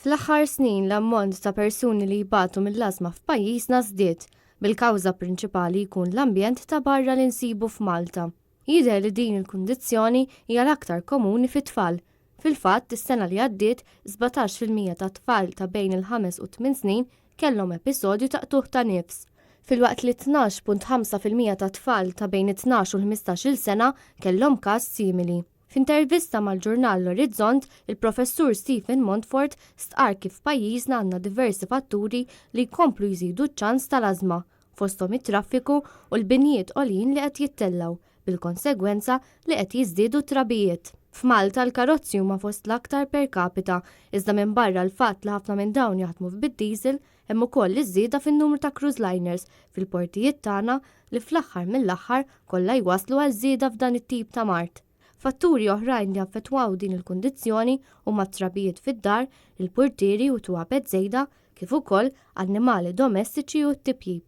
Fl-aħħar snin l-ammont ta' persuni li jbatu mill-ażma f'pajjiżna żdied, bil-kawża prinċipali jkun l-ambjent ta' barra li nsibu f'Malta. Jidher li din il-kundizzjoni hija l-aktar komuni fit-tfal. Fil-fatt, is-sena li għaddiet, 17% tat-tfal ta' bejn il-ħames u t-tmien snin kellhom episodju ta' qtugħ ta' nifs, filwaqt li 12.5% tat-tfal ta' bejn it-tnax u l-ħmistax-il sena kellhom każ simili. F'intervista mal-ġurnal L-Orizzont, il-Professur Stephen Montfort stqarr kif f'pajjiżna għandna diversi fatturi li jkomplu jżidu ċ-ċans tal-ażma, fosthom it-traffiku u l-binjiet għoljin li qed jittellgħu, bil-konsegwenza li qed jiżdiedu t-trabijiet. F'Malta l-karozzi huma fost l-aktar per capita, iżda minbarra l-fatt li ħafna minn dawn jaħdmu bid-diesel, hemm ukoll iż-żieda fin-numru ta' cruise liners fil-portijiet tagħna li fl-aħħar mill-aħħar kollha jwasslu għal żieda f'dan it-tip ta' mard. Fatturi oħrajn li jaffettwaw din il-kundizzjoni huma t-trabijiet fid-dar, il-purtieri u twapet żejda, kif ukoll annimali domestiċi u t-tipjip.